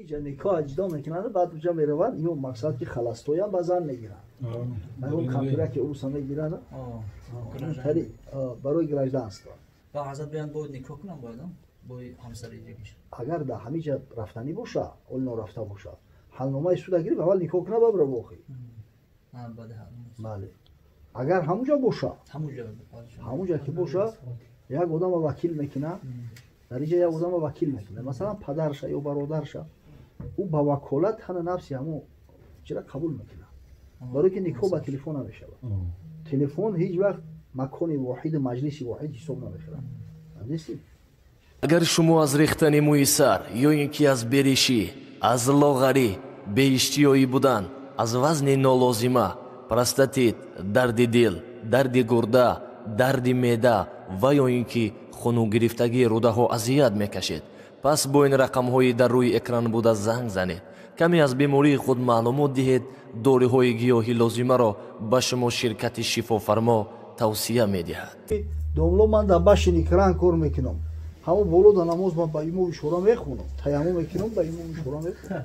Иҷа никоҳ ҷудо мекунанд, баъд уҷа мераванд, ё мақсад ки халастоям ба зан мегиранд. Он кампира ки уруса мегиранд, барои гражданство. Ба ҳазрат биёянд, бояд никоҳ кунанд, бояд бо ҳамсари ҷагиш. Агар дар ҳамиҷа рафтанӣ боша, оли норафта боша, ҳалномаи суда гирифт, аввал никоҳ кунад, баъд бира охи. Бале. Агар ҳамуҷа боша, ҳамуҷа ки боша, як одама вакил мекунад, дар инҷа як одама вакил мекунад, масалан падарша ё бародарша, ӯ ба ваколат ҳана нафси ҳамо чира қабул мекунад. Барои ки никоҳ ба телефон намешавад. Телефон ҳеҷ вақт макони воҳиду маҷлиси воҳид ҳисоб намешавад. Фаҳмидистӣ? Агар шумо аз рехтани мӯи сар ё ин ки аз беришӣ, аз лоғарӣ, беиштиёӣ будан, аз вазни нолозима, простатит, дарди дил, дарди гурда, дарди меъда ва ё ин ки хунугирифтагии рӯдаҳо азият мекашед, пас бо ин рақамҳои дар рӯи экран буда занг занед. Каме аз бемории худ маълумот диҳед, доруҳои гиёҳи лозимаро ба шумо ширкати шифофармо тавсия медиҳад. Домло, ман дар башини кран кор мекунам. Ҳамо боло дар намоз ман ба имом ишора мехонам, таяммум мекунам, ба имом ишора мехонам.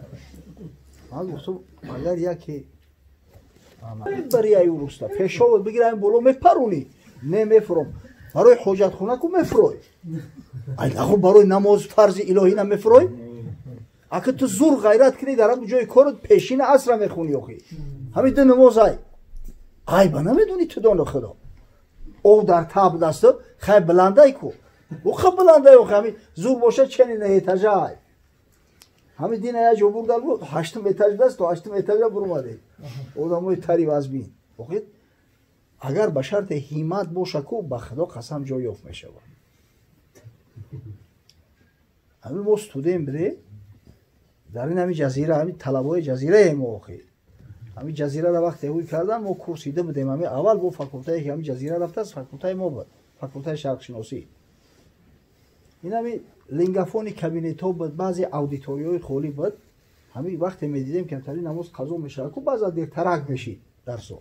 Ман гуфтам, агар яке бари ай уруста пешоват бигира, ин боло мепаронӣ, не мефуром. Барои ҳоҷатхона ку мефурой, ай нахо барои намоз фарзи илоҳӣ намефурой? Ака ту зур ғайрат кунӣ, дар ҳамон ҷои корот пешина асра мехонӣ, охи ҳамин ду намоз ай айба намедонӣ ту, доно худо. Ов дар таб дасту хай баландай ку, уха баландай, охи ҳамин зур боша чени на этажа ай. Ҳамин дина як ҷо бурдан буд, ҳаштум этаж даст, то ҳаштум этажа бурумадем. Одамои тари вазбин. Охи агар ба шарти ҳиммат боша ку, ба худо қасам, ҷой ёфт мешавад. Ҳамин мо студент будем дар ин ҳамин ҷазира, ҳамин талабои ҷазираем мо охи. Ҳамин ҷазираро вақте ҳуй кардан, мо курсида будем. Ҳамин аввал бо факултае ки ҳамин ҷазира рафтааст, факултаи мо буд, факултаи шарқшиносӣ. Ин ҳамин лингафони кабинетҳо буд, баъзе аудиторияҳои холӣ буд. Ҳамин вақте медидем ки ҳамтари намоз қазо мешавад ку, баъза дертарак мешид дарсо.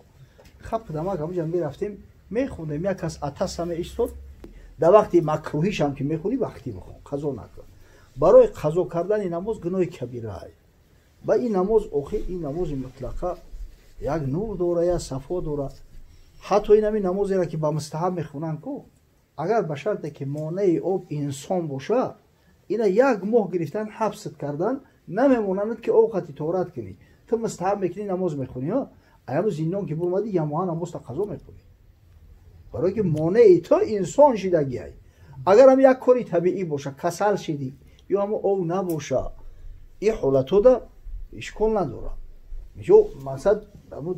Хап дамак ҳамуҷа мерафтем, мехондем, як кас атаса меистод. Дар вақти макрӯҳишам ки мехонӣ, вақтӣ бихон, қазо накун. Барои қазо кардани намоз гуноҳи кабираай. Ва ин намоз охи, ин намози мутлақа як нур дора, як сафо дора. Ҳатто ин ҳамин намозеро ки ба мустаҳаб мехонанд ку, агар ба шарте ки монеи об инсон боша, ина як моҳ гирифтан, ҳабсат кардан, намемонанд ки об хати торат кунӣ. Ту мустаҳаб мекунӣ, намоз мехонӣ, аяму зиндон ки бурмадӣ, ямоҳа намозта қазо мекунӣ. Барое ки монеи ту инсон шидагиай. Агар ҳам як кори табиӣ боша, касал шидӣ ё ҳамо об набоша, ин ҳолатода ишкол надорад. Ё мақсад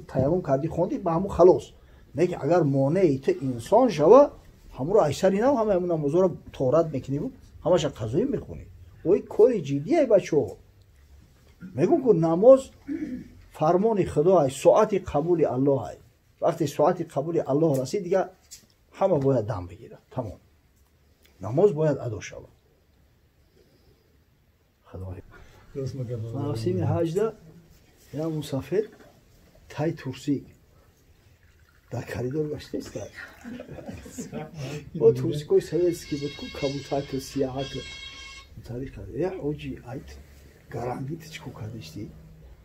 таяммум кардӣ, хондӣ, ба ҳамун халос. Не ки агар монеи ту инсон шава, ҳамуро айсари нав ҳама ҳамун намозоро торат мекуниву ҳамаша қазоӣ мехонӣ. Ой, кори ҷиддие, бачаҳо. Мегӯм ку, намоз фармони худо ай, соати қабули аллоҳ ай. Вақте соати қабули аллоҳ расид, дигар ҳама бояд дам бигирад, тамом. Намоз бояд адо шавад. Маросими ҳаҷда як мусафир тай турсик дар коридор гаштеста. Бо турсикои советский буд ку, кабутаку, сияҳаку. Тариқа э ҳоҷи, айт гарангит чӣ ко кардишти?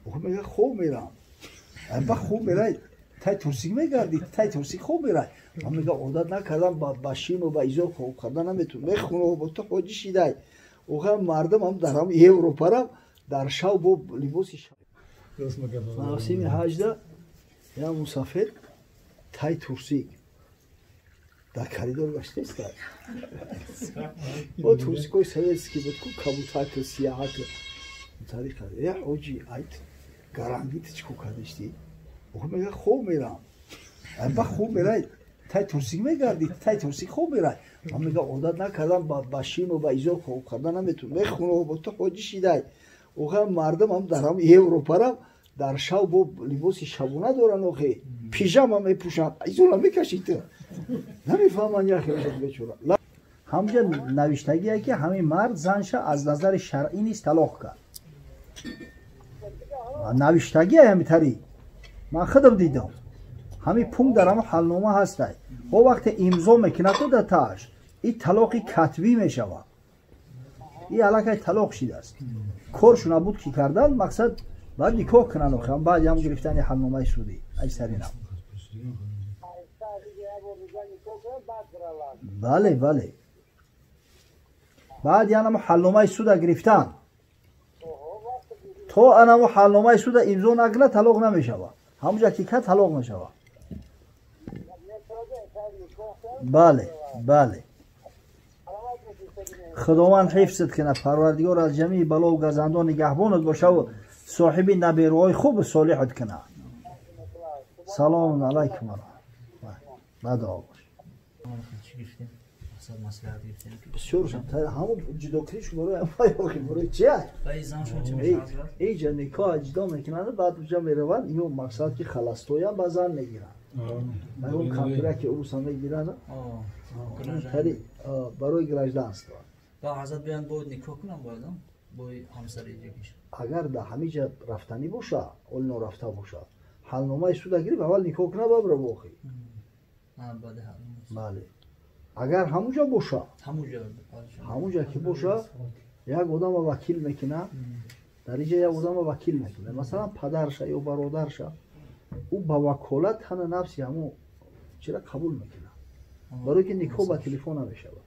Охи мега, хоб мерам. Ба хоб мерай, тай турсик мегардӣ, тай турсик хоб мерай. Ман мега, одат накардам, ба шиму ба изор хоб кардан наметун. Мехунам, бо ту ҳоҷи шидай. Охи мардум ҳам дар ҳам Европарам дар шав бо либоси шав. Маросими ҳаҷда як мусафир тай турсик дар коридор гаштеста. Бо турсикои советский буд ку, кабутаку, сияҳаку. Тариқа э ҳоҷи, айт гарангит чӣ ко кардишти? Охи мега, хоб мерам. Ба хоб мерай, тай турсик мегардӣ, тай турсик хоб мерай. Ман мега, одат накардам, ба шиму ба изор хоб кардан наметун. Мехунам, бо ту ҳоҷи шидай. Охи мардум ҳам дар ҳам Европарам дар шав бо либоси шабона доранд, охи пижама мепӯшанд, изора мекашӣ ту. Намефаҳманд яхе бечора. Ҳамҷа навиштагие ки ҳамин мард занша аз назари шаръӣ низ талоқ кард. Навиштагие ҳамин тари. Ман худам дидам. Ҳамин пункт дар ҳамон ҳалнома ҳастай. Бо вақте имзо мекунад дар тааш, ин талоқи катбӣ мешавад. Ин аллакай талоқ шидааст. Коршуна буд ки кардан, мақсад баъд никоҳ кунанд, охирам баъд ҳам гирифтани ҳалномаи судӣ ай саринам. Бале, бале. Баъд янамо ҳалномаи суда гирифтан. То анамо ҳалномаи суда имзо накунад, талоқ намешавад. Ҳамонҷа ки кард, талоқ мешавад. Бале, бале. Худованд ҳифзат кунад, Парвардигор аз ҷамеи балову газандон нигаҳбонат бошаву соҳиби набераҳои хубу солиҳат кунад. Салому алайкум. Бадо бош. Бисёршам ҳамон ҷудокуниш барои чи? Иҷа никоҳ ҷудо мекунанд, баъд уҷа мераванд, ино мақсад ки халастоям ба зан мегиранд. Он контракти уруса мегиранд барои гражданство. Агар дар ҳамиҷа рафтанӣ боша, оли норафта боша, ҳалномаи суда гирифт, аввал никоҳ кунад, баъд бира бохӣ. Бале. Агар ҳамуҷа боша, ҳамуҷа ки боша, як одама вакил мекунад, дар иҷа як одама вакил мекунад, масалан падарша ё бародарша, ӯ ба ваколат ҳана нафси ҳамун чира қабул мекунад. Барои ки никоҳ ба телефон намешавад.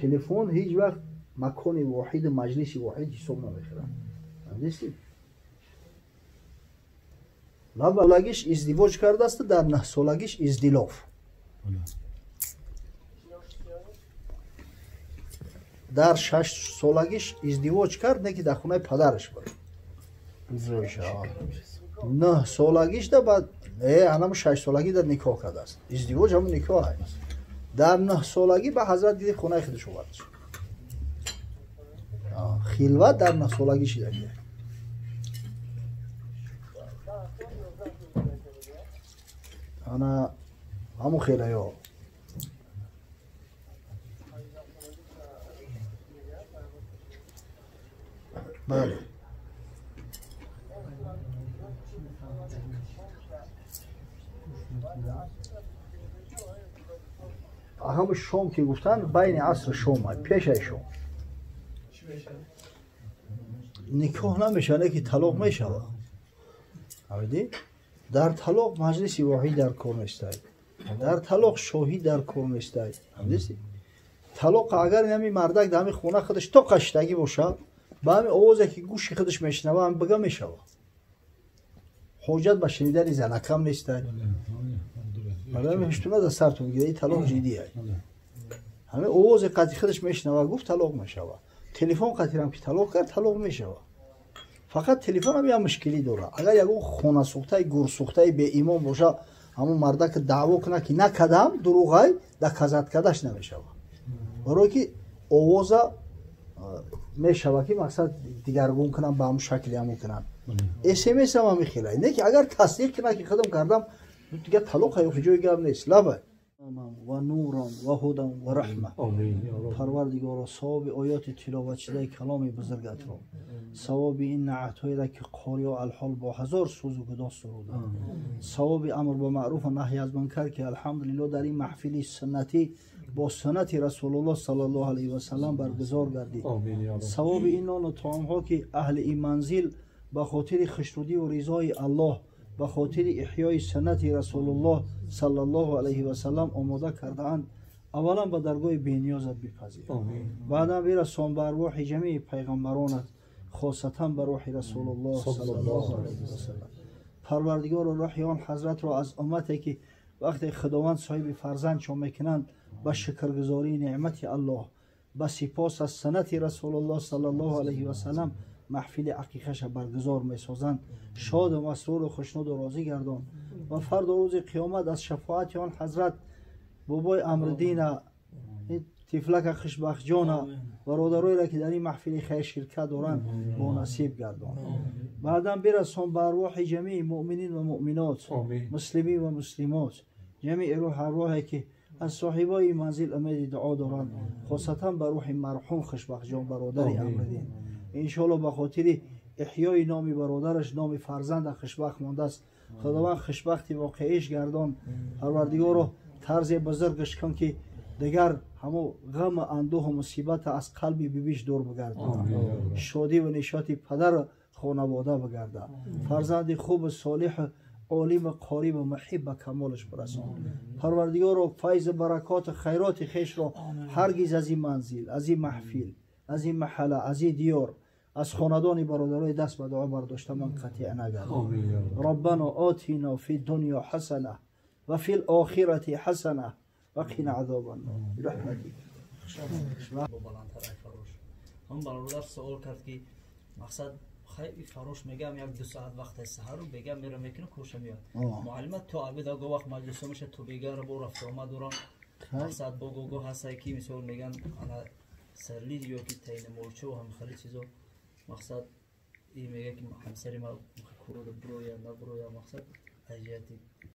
Телефон ҳеҷ вақт макони воҳиду маҷлиси воҳид ҳисоб намехӯрад. Фаҳмидистӣ? Солагиш издивоҷ кардааст, дар 9 солагиш издилоф. Дар 6 солагиш издивоҷ кард, не ки дар хонаи падараш буд. 9 солагиш да баъд анамо 6 солагӣ дар никоҳ кардааст. Издивоҷ ҳамон никоҳ аст. Дар 9 солагӣ ба ҳазрат гирифт, хонаи худаш овардаш. Хилват дар 9 солагӣ шидаги. Ана ҳамон хелаё. Бале. Ҳамн шом ки гуфтанд, байни аср шом, пешаи шом. Никоҳ намешавад, не ки талоқ мешавад. Фаҳмидӣ? Дар талоқ маҷлиси воҳид дар кор нестай. Дар талоқ шоҳид дар кор нестай. Фаҳмидистӣ? Талоқ агар ҳами мардак дар ҳами хона худаш то қаштагӣ бошад, ба ҳами овозе ки гӯши худаш мешунава, ҳам бига мешавад. Ҳоҷат ба шунидани занакам нестай. Барои ҳештуна дар сартон гирад, ин талоқ ҷиддӣ аст. Ҳами овозе қатъи худаш мешунава, гуфт, талоқ мешавад. Телефон қатъирам ки талоқ кард, талоқ мешавад. Фақат телефонам як мушкилӣ дорад. Агар ягон хонасӯхтаи гурсӯхтаи беимон боша, ҳамон мардака даъво кунад ки накардам, дурӯғай, доказать кардаш намешавад. Барое ки овоза мешавад ки мақсад дигаргун кунам, ба ҳамон шакли ҳамон кунам. СМС ам ҳамин хелай. Не ки агар тасдиқ кунад ки худам кардам, дигар талоқ ҳаёфи ҷои гап нест. Лабай. Ва нуран ва ҳудан ва раҳма. Парвардигоро, савоби оёти тиловатшудаи каломи бузургатро, савоби ин наъатҳоеро ки қориё алҳол бо ҳазор сӯзу гудоз суруданд, савоби амр ба маъруфу наҳй аз мункар ки алҳамдулилло дар ин маҳфили суннатӣ бо суннати Расулуллоҳ саллаллоҳу алайҳи васаллам баргузор гардид, савоби ин нону таомҳо ки аҳли ин манзил ба хотири хушнудиву ризои Аллоҳ, ба хотири иҳёи суннати Расулуллоҳ саллаллоҳу алайҳи васаллам омода кардаанд, аввалан ба даргоҳи бениёзат бипазир, баъдан бирасон ба арвоҳи ҷамеи пайғамбаронат, хосатан ба рӯҳи Расулуллоҳ саллаллоҳу алайҳи васаллам. Парвардигоро, рӯҳи он ҳазратро аз уммате ки вақте Худованд соҳиби фарзанд чон мекунанд, ба шукргузории неъмати Аллоҳ, ба сипос аз суннати Расулуллоҳ саллаллоҳу алайҳи васаллам маҳфили ақиқаша баргузор месозанд, шоду масруру хушнуду розӣ гардон ва фардо рӯзи қиёмат аз шафоати он ҳазрат бобои Амриддина, тифлака Хушбахтҷона, бародароеро ки дар ин маҳфили хайр ширкат доранд, бонасиб гардон. Баъдан бирасон ба арвоҳи ҷамеи муъминин ва муъминот, муслимин ва муслимот, ҷамеи рӯҳ арвоҳе ки аз соҳибои манзил умеди дуо доранд, хосатан ба рӯҳи марҳум Хушбахтҷон, бародари Амриддин. Иншоалло ба хотири эҳёи номи бародараш номи фарзанда хушбахт мондааст. Худованд хушбахти воқеиш гардон. Парвардигоро, тарзе бузургаш кун ки дигар Ҳамо ғаму андӯҳу мусибата аз қалби бибиш дур бигардона, шодӣ ва нишоти падару хонавода бигарда, фарзанди хубу солиҳу олиму қориву муҳиб ба камолаш бирасон. Парвардигоро, файзу баракоту хайроти хешро ҳаргиз аз ин манзил, аз ин маҳфил, аз ин маҳалла, аз ин диёр, аз хонадони бародарои даст ба дуо бардошта ман қатъ нагардон. Раббано отино фи дунё ҳасана ва фи лохирати ҳасана ва қина азоба ннор бирахматик. Бо баландтар ай фарош. Ҳам бародар суол кард, ки мақсад хай фарош мегам як ду соат вақт саҳару бегам мера мекунам, коша меяд. Муаллима то обеда го вақт маҷлисо меша, то бегара бо рафта омад дорам. Мақсад бо гого ҳастай, ки мисол меган ана сарли ё ки тайна молчо ҳам хеле чизо. Мақсад и мега, ки ҳамсари ма курода буроя набуроя, мақсад аз ҷиҳати